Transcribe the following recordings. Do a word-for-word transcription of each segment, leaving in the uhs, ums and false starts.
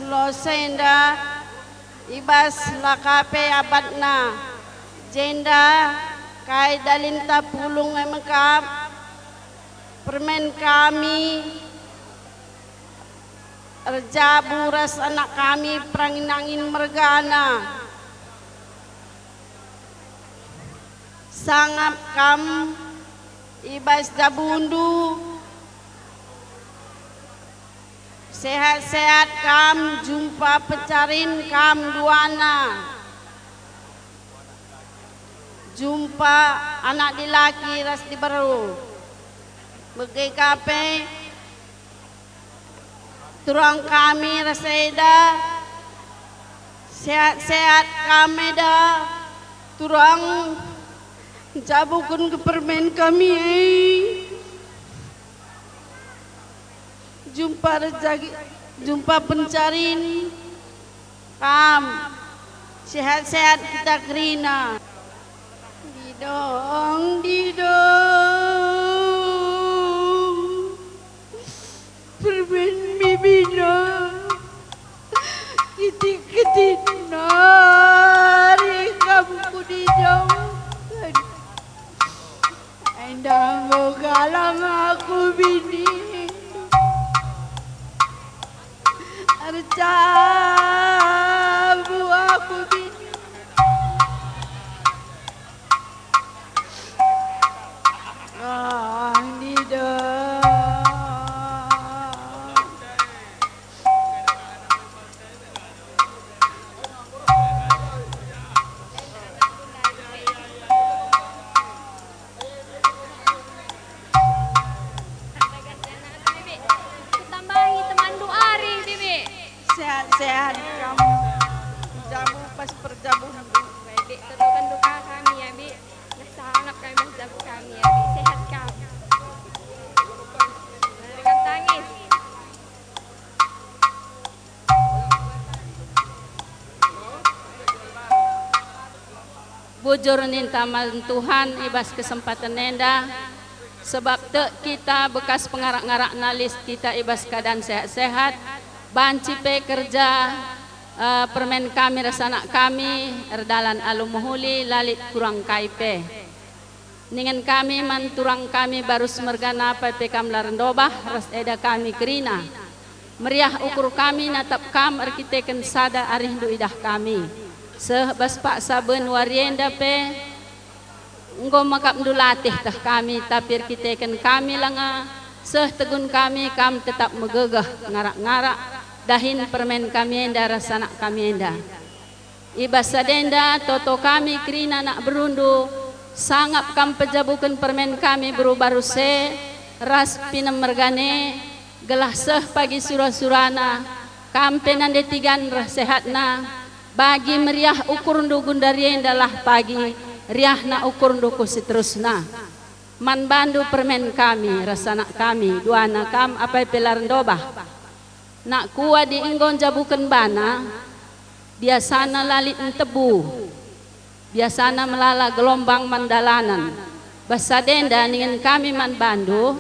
Los enda i bas la ka pe abatna, jenda kai dalinta pulung e mekap, permen kami erjabu ras anak kami perangin-angin mergana. Sangap kam i bas jabundu, sehat-sehat kam jumpa pencarin kam duana, jumpa anak dilaki ras diberu. Bage ka pe turang kami ras eda, sehat-sehat kam eda, turang njabuken kepermen kami e. Jumpa rejagi, jumpa pencarin kam, sehat-sehat kita kerina. Didong, didong, permen bibina, kitik-kitik nari kam kudidong. Enda enggo galang aku bini, erjabu aku bini. Ah, nida. Kutambahi temanndu ari, Bibi. Sehat-sehat kam. Jabu pas perjabunndu. Baik, Bi, totoken duka kami ya, Bi. Nah, sangap kami bas jabu kami ya, Bi. Sehat kam. Nah, dengan tangis. Bujur ninta man Tuhan i bas kesempaten enda, sebab tek kita bekas pengarak-ngarakna lit kita i bas keadaan sehat-sehat, banci pe kerja, eh, permen kami ras anak kami erdalan alu mehuli, la lit kurang kai pe. Ningen kami man turang kami Barus mergana, apai pe kam la erndobah ras eda kami kerina. Meriah ukur kami natap kam erkiteken sada arihndu idah kami. Seh bas paksa ben wari enda pe enggo mekapndu latih teh kami, tapi erkiteken kami langa seh tegun kami, kam tetap megegeh ngarak-ngarak dahin permen kami enda ras anak kami enda. I bas sada enda toto kami kerina anak berundu, sangap kam pejabuken permen kami beru Barus e ras pinem mergana e, gelah seh pagi sura-surana, kam pe nande tigan reh sehatna, bagi meriah ukurndu gundari endalah pagi riahna ukurndu ku seterusna. Man bandu permen kami ras anak kami, duana kam apai pe la erndobah. Nakku adi enggo njabuken bana, biasana la lit ntebu, biasana melala gelombang man dalanen. Bas sada enda ningen kami man bandu,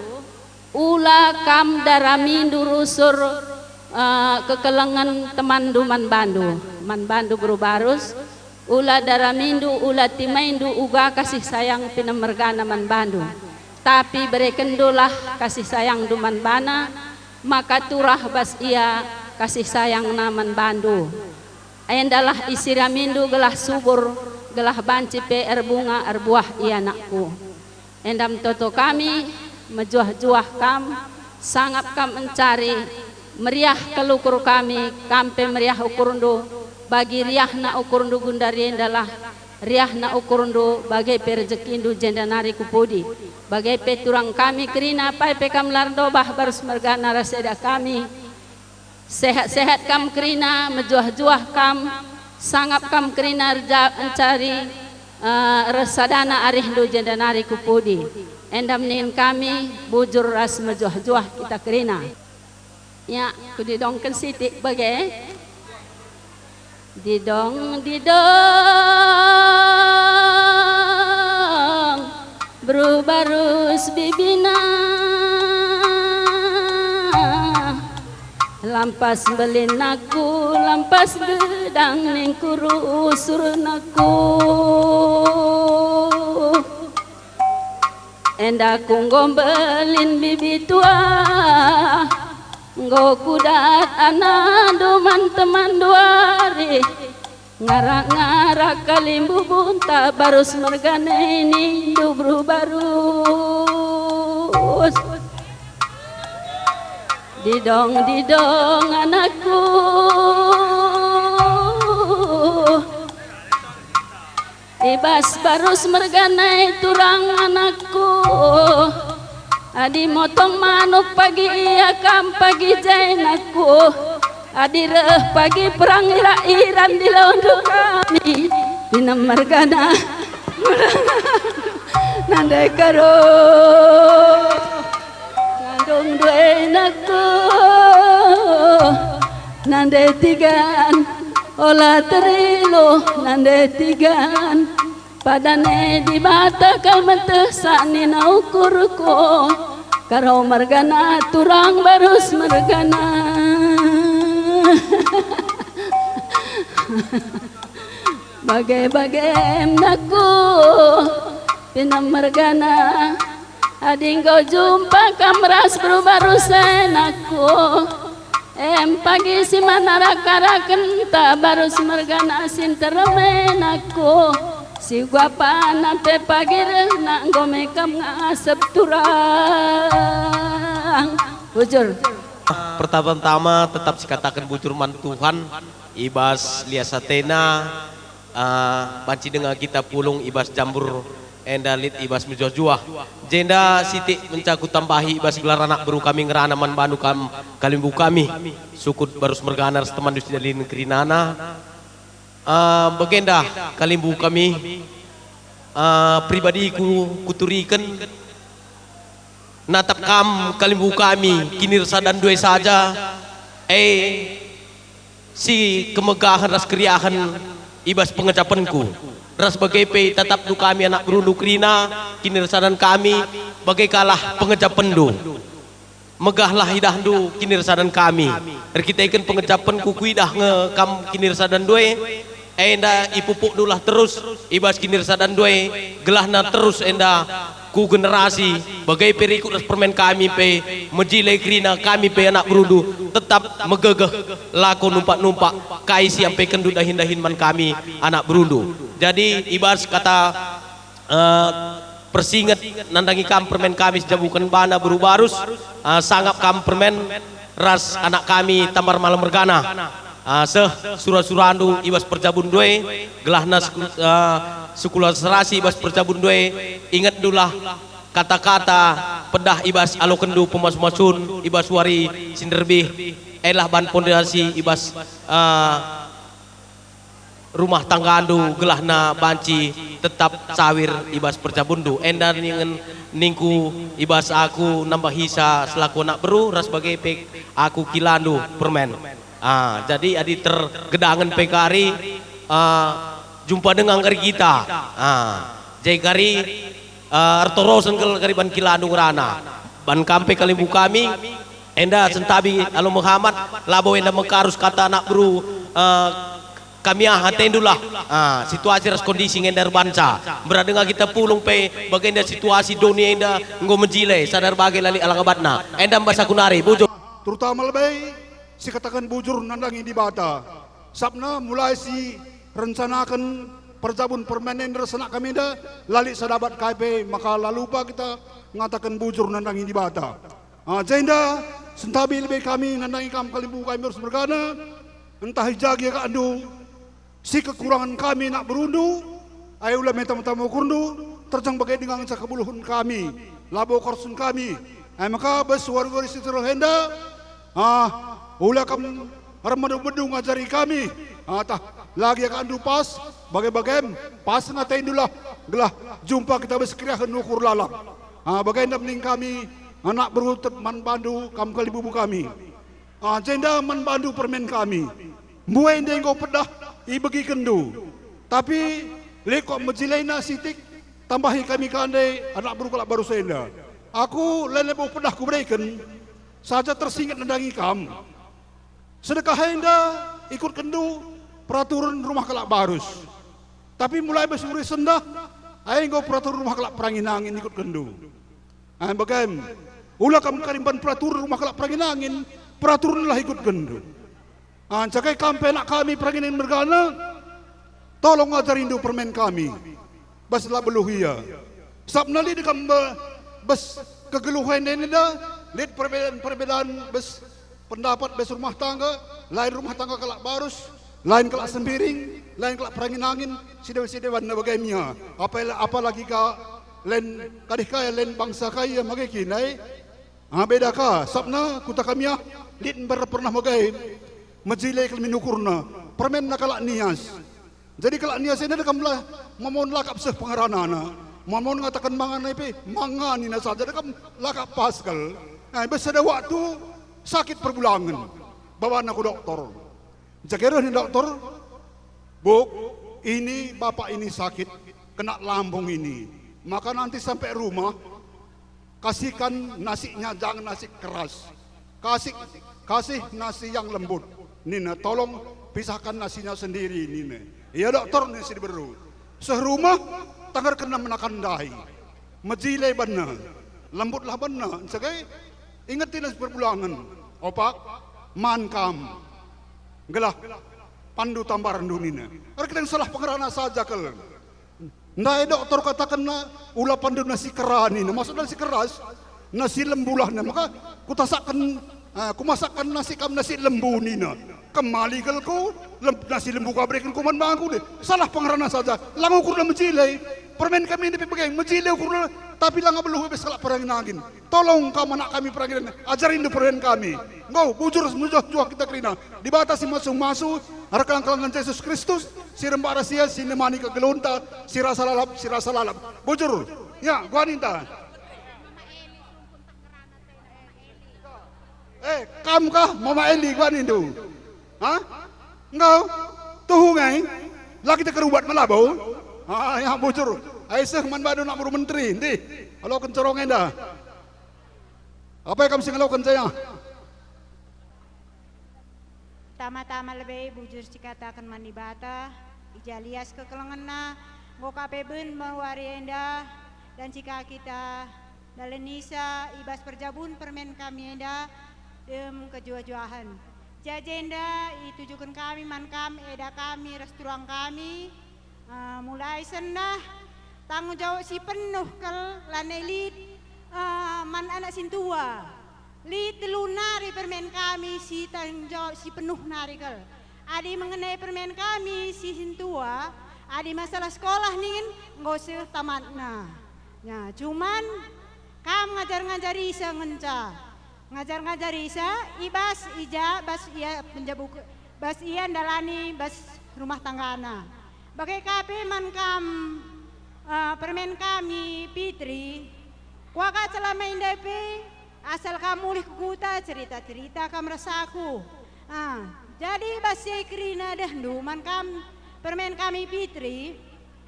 ula kam daramindu rusur, eh, kekelengen temanndu man bandu, man bandu beru Barus, ula daramindu, ula timaindu uga kasih sayang pinem mergana man bandu. Tapi berekenndulah kasih sayangndu man bana, maka turah bas ia kasih sayangna man bandu. Endalah isiramindu gelah subur, gelah banci pe erbunga erbuah ia, nakku. Enda me toto kami, mejuah-juah kam, sangap kam encari, meriah kal ukur kami, kam pe meriah ukurndu, bagi riahna ukurndu gundari endalah riahna ukurndu, bage pe rejekindu jenda nari ku pudi. Bage pe turang kami kerina, apai pe kam la erndobah Barus mergana ras eda kami. Sehat-sehat kam kerina, mejuah-juah kam, sangap kam kerina erja-, encari, eh, reh sadana arihndu jenda nari ku pudi. Enda me ningen kami, bujur ras mejuah-juah kita kerina. Ya, kudidongken sitik bage. Didong, didong, beru Barus bibina. Lampas mbelin aku, lampas gedang ningku rusur aku. Enda ku enggo mbelin bibi tua, enggo kudat anakndu man teman duari. Ngarak-ngarak kalimbubunta barus mergana ini ndubru barus. Didong-didong anakku, ibas barus mergana turang anakku. Adi motong manuk pagi ia kam pagi jainakku. Adi reh pagi perang ira-iran di launduk kami, pinem mergana. Nande karo ngandung duenakku, nande tigan ola terilu, nande tigan. Padane Dibata kal meteh sanina ukurku, karo mergana turang barus mergana. Bage-bage emnaku, pinem mergana, adi enggo jumpa kam ras beru barus enakku. Em pagi si man arak-arakenta barus mergana si nterem enakku. Si uga pana pe pagi rehna enggo me kam ngasep turang. Bujur. Pertama-tama tetap sikataken bujur man Tuhan, i bas lias atena, ah, banci denga kita pulung i bas jambur enda lit i bas mejuah-juah. Jenda sitik ngenca kutambahi i bas gelar anak beru kami ngerana man bandu kam kalimbubu kami, sukut barus mergana ras temanndu si Dalin kerinana. Ah, bagenda kalimbubu kami, ah, pribadiku kuturiken, natap kam kalimbubu kami kinirsadan due saja, e, si kemegahen ras keriahen i bas pengejapenku, ras bage pe tatapndu kami anak berundu kerina, kinirsadan kami bage kalah pengejapenndu. Megahlah idahndu kinirsadan kami. Erkiteken pengejapenku kuidah nge kam kinirsadan due, enda ipupukndulah terus i bas kinirsadan due, gelahna terus enda ku generasi, bage pe rikut ras permen kami pe, mejile kerina kami pe anak berundu, tetap megegeh, lako numpak-numpak kai si ampekenndu dahin-dahin man kami anak berundu. Jadi, i bas kata, eh, persinget nandangi kam permen kami sijabuken bana beru barus, eh, sangap kam permen ras anak kami Tambar Malem mergana. Ah, seh sura-surandu i bas perjabun due, gelahna seku-, ah, sekula serasi i bas perjabun due, ingetndulah kata-kata pedah i bas alokenndu pemasu-masun i bas wari si nderbih, elah ban pondasi i bas, ah, rumah tanggandu gelahna banci tetap cawir i bas perjabunndu. Enda ningen ningku i bas aku nambahisa selaku anak beru ras bage pe aku kilandu permen. Ah, jadi adi tergedangen pe kari, ah, jumpa denga kari kita. Ah, jadi kari, ah, ertorosen kal kari ban kilandu ngerana. Ban kam pe kalimbubu kami, enda sentabi alo mehamat, labo enda mengkarus kata anak beru, ah, kami ah atendulah. Ah, situasi ras kondisi nge enda erbanca. Mbera denga kita pulung pe bagenda situasi doni enda enggo mejile, sada erbage la lit alang abatna. Enda mbas aku nari, bujur. Terutama lebe sikataken bujur nandangi Dibata. Sabna mulai si rencanaken perjabun permen enda ras anak kami enda, la lit sada abat kai pe, maka la lupa kita ngataken bujur nandangi Dibata. Ah, jenda sentabi lebe kami nandangi kam kalimbubu kami arus mergana, ntah i ja gia akapndu si kekurangen kami anak berundu, ai ula meta-meta mukurndu, terjeng bage denga ngenca kebulihen kami, labo karusen kami. Ai maka bas wari-wari si tereh enda, ah, ula kam ermedu-medu ngajari kami, ah, tah la gia akapndu pas, bage-bagem, pas nge atendulah, gelah jumpa kita bas keriahen ukur lalap. Ah, bagenda ning kami, anak beru tetap man bandu, kam kalimbubu kami. Ah, jenda man bandu permen kami. Mbue enda enggo pedah ibegikenndu. Tapi lit kap mejilena sitik, tambahi kami kande anak beru kalak barus enda. Aku la labo pedah kubereken, saja tersinget nandangi kam. Sedekah enda ikutkenndu peraturen rumah kalak barus. Tapi mulai bas uri sendah, ai enggo peraturen rumah kalak perangin-angin ikutkenndu. Ai bagem, ula kam karimban peraturen rumah kalak perangin-angin, peraturenlah ikutkenndu. Anca kai kam pe anak kami perangin-angin mergana, tolong ajarindu permen kami. Bas la beluh ia. Sabna lit kam be-, bas kegeluhen enda, lit perbedaan-perbedaan bas pendapat bas rumah tangga, lain rumah tangga kalak barus, lain kalak sembiring, lain kalak perangin-angin, si deban-si debanna bage ia. Apala-, apalagi ka lain kadih kai, lain bangsa kai ia, mage kin ai? Ah, beda ka, sabna kuta kami ah, lit mber pernah megai, mejile kelimin ukurna, permenna kalak Nias. Jadi kalak Nias enda kam la mamon lakap seh pengeranana, mamon ngataken mangan ai pe, manga nina saja, kam lakap pas kal. Eh, bas sada waktu sakit perbulangen, babana ku doktor. Jage reh nina doktor, "Buk, ini bapak ini sakit, kena lambung ini. Maka nanti sampai rumah, kasihkan nasinya jangan nasi keras. Kasih, kasih nasi yang lembut," nina. "Tolong pisahkan nasinya sendiri," nina. "Iya doktor," nina si diberu. Seh rumah, tangerkenna menakan ndai. Mejile banna, lembutlah banna, nsegai ingeti nasi perbulangen. "Opak, man kam. Gelah, pandu tambarndu," nina. Erkiteken salah pengerana saja kal. Ndai doktor katakenna, "Ula pandu nasi kera," nina. Maksudna nasi keras, nasi lembulah nina. Maka kutasakken, eh, kumasakkan nasi kam nasi lembu nina. Kemali kal ku, lem-, nasi lembu kabereken ku man bangku deh. Salah pengerana saja. Lang ukurna mejile. Permen kami ini pe bage, mejile ukurna, tapi langa beluh bas kalak perangin-angin. Tolong kam anak kami perangin, ajarindu permen kami. Enggo, bujur mejuah-juah kita kerina. Dibata si masu-masu, erkeleng-kelengen Jesus Kristus, si rembak rasia, si nemani kegeluhenta, si rasa lalap, si rasa lalap. Bujur. Ya, guaninta. Eh, kam kah Mama Eli guanindu? Ha? Enggo? Tuhu ngai? La kita kerubat me labo? Ah, ya bujur. Ai seh man bandu nak beru menteri, ndih. Aloken corong enda. Apai kam si ngaloken saya? Tama-tama lebe bujur sikataken man Dibata, i ja lias kekelengenna, enggo ka pe ben me wari enda, dan cika kita dalanisa i bas perjabun permen kami enda dem kejuah-juahen. Jajenda itujuken kami man kam, eda kami ras turang kami, eh, mulai sendah tanggung jawab si penuh kal lanai lit, eh, man anak sintua. Lit telu nari permen kami si tanggung jawab si penuh nari kal. Adi mengenai permen kami si sintua, adi masalah sekolah ningen enggo seh tamatna. Ya, cuman kam ngajar-ngajarisa ngenca. Ngajar-ngajarisa i bas i ja bas ia penjabuk-, bas ia ndalani bas rumah tanggana. Bage ka pe man kam, eh, permen kami Pitri, kuakap selama enda pe, asal kam mulih ku kuta, cerita-cerita kam ras aku. Ah, jadi bas si e kerina dehndu man kam permen kami Pitri,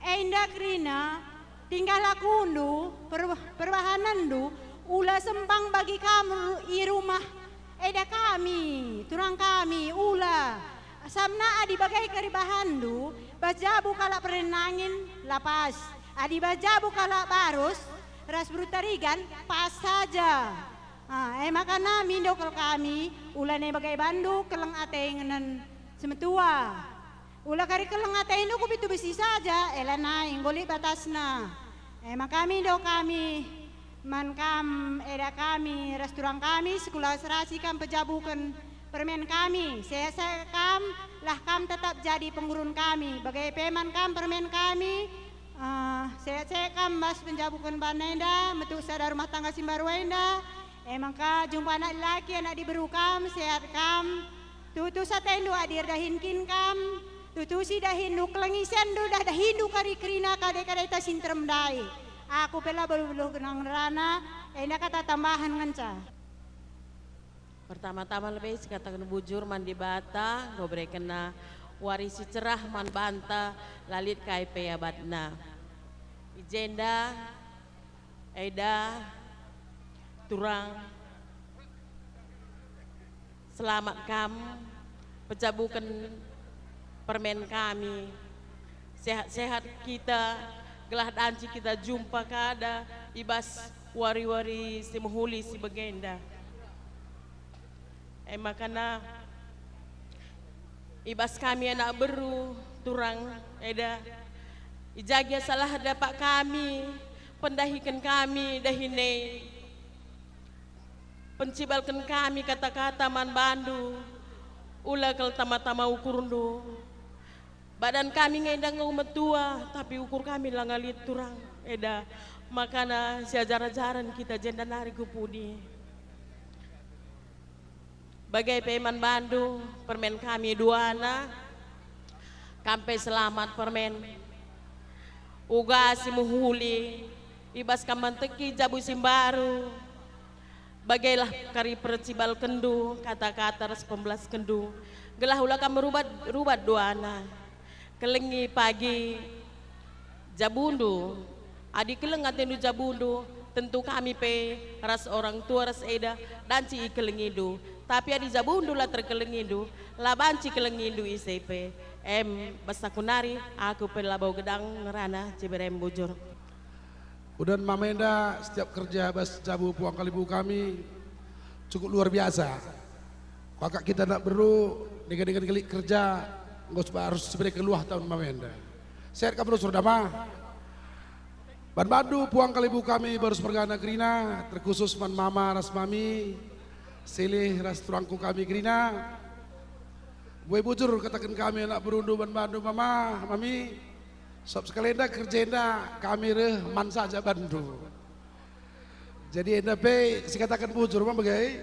enda kerina tingkah lakundu, per-, perbahanenndu, ula sempang bagi kam ru-, i rumah eda kami, turang kami, ula. Sabna adi bage kari bahanndu, bas jabu kalak perangin-angin, la pas. Adi bas jabu kalak barus ras beru Tarigan, pas saja. Ah, e maka nami ndo kal kami, ula nai bage bandu keleng ate ngenen semetua. Ula kari keleng atendu ku pitu besi saja, e lanai, enggo lit batasna. E maka kami ndo kami, man kam, eda kami, ras turang kami, sekula serasi kam pejabuken permen kami, sehat-sehat kam, lah kam tetap jadi penggurun kami, bage pe man kam permen kami, eh, sehat-sehat kam bas penjabuken bana enda, metuk sada rumah tangga si mbaru enda, e maka jumpa anak laki, anak diberu kam, sehat kam, tutus atendu adi erdahin kin kam, tutusi dahinndu, kelengi sianndu dah dahinndu kari kerina kade-kadeta si nterem ndai. Aku pe labo beluh genang ngerana, enda kata tambahen ngenca. Pertama-tama lebe sikataken bujur man Dibata, enggo berekenNa wari si cerah man banta, la lit kai pe abatna. I jenda, eda, turang, selamat kam, pejabuken permen kami. Sehat-sehat kita, gelah danci kita jumpa kada i bas wari-wari si mehuli si bagenda. E makana i bas kami anak beru turang eda, i ja gia salah dapak kami, pendahiken kami dahin e. Pencibalken kami kata-kata man bandu, ula kal tama-tama ukurndu. Badan kami nge enda enggo metua, tapi ukur kami langa lit turang eda. Makana siajar-ajaren kita jenda nari ku pudi. Bage pe man bandu, permen kami duana, kam pe selamat permen. Uga si mehuli, i bas kam manteki jabu si mbaru. Bagelah kari percibalkenndu kata-kata ras pembelaskenndu, gelah ula kam rubat-rubat duana. Kelengi pagi jabundu, adi keleng atendu jabundu, tentu kami pe ras orang tua ras eda danci ikelengindu. Tapi adi jabundu la terkelengindu, la banci kelengindu ise pe. Em, bas aku nari, aku pe labo gedang ngerana Ciberem bujur. Kemudian mama enda setiap kerja bas jabu puang kalimbubu kami cukup luar biasa. Kuakap kita anak beru, dengke-dengke lit kerja, enggo harus sibere keluah taun mama enda. Sehat kam rusur dama. Ban bandu puang kalimbubu kami baru sepergana kerina, terkhusus man mama ras mami, silih ras turangku kami kerina. Buai bujur kataken kami anak berundu ban bandu mama, mami. Sop sekali enda kerja enda kami reh man saja bandu. Jadi enda pe sikataken bujur ma bage.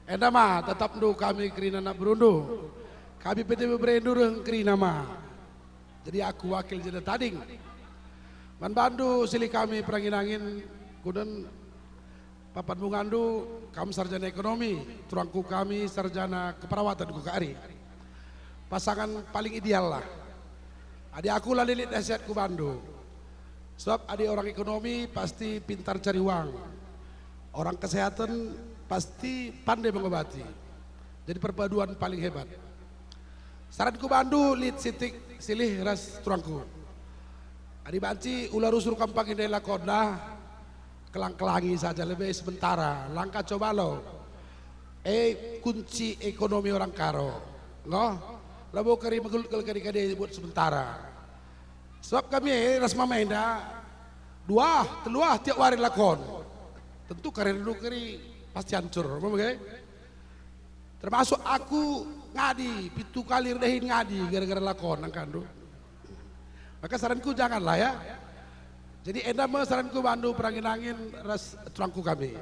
Enda ma tatapndu kami kerina anak berundu. Kami pe beberendu reh kerina ma. Jadi aku wakil jenda tading. Man bandu silih kami perangin-angin kunen Papan bungandu, kam sarjana ekonomi, turangku kami sarjana keperawatan ku kari. Pasangan paling ideal lah. Adi aku la lilit nasihat ku bandu. Sebab adi orang ekonomi pasti pintar cari uang. Orang kesehatan pasti pandai mengobati. Jadi perpaduan paling hebat. Saranku bandu lit sitik silih ras turangku. Adi banci ula rusur kam pagi ndai lakon dah. Kelang-kelangi saja lebe sementara, langka coba lo. Eh, kunci ekonomi orang Karo. Ngo, labo kari megelut kal kade-kade buat sementara. Sebab kami eh, ras mama enda, dua, teluah tiap wari lakon. Tentu karirndu kari pasti hancur, memang eh? Termasuk aku ngadi, pitu kali erdahin ngadi gara-gara lakon angkandu. Maka saranku janganlah ya. Jadi enda me saranku bandu perangin-angin ras turangku kami.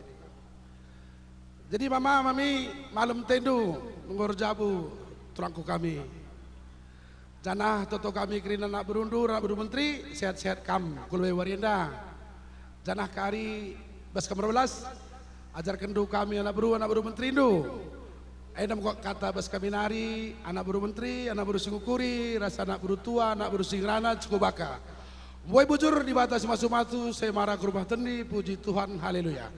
Jadi mama, mami, malem tendu, enggo erjabu turangku kami. Janah toto kami kerina anak berundu, anak beru menteri, sehat-sehat kam, ku lebe wari enda. Janah kari bas kam erbelas, ajarkenndu kami anak beru, anak beru menterindu. Enda mekok kata bas kami nari, anak beru menteri, anak beru singukuri, ras anak beru tua, anak beru singerana, cukup baka. Mbuai bujur Dibata si masu-masu, saya mara ku rumah tendi, puji Tuhan, haleluya.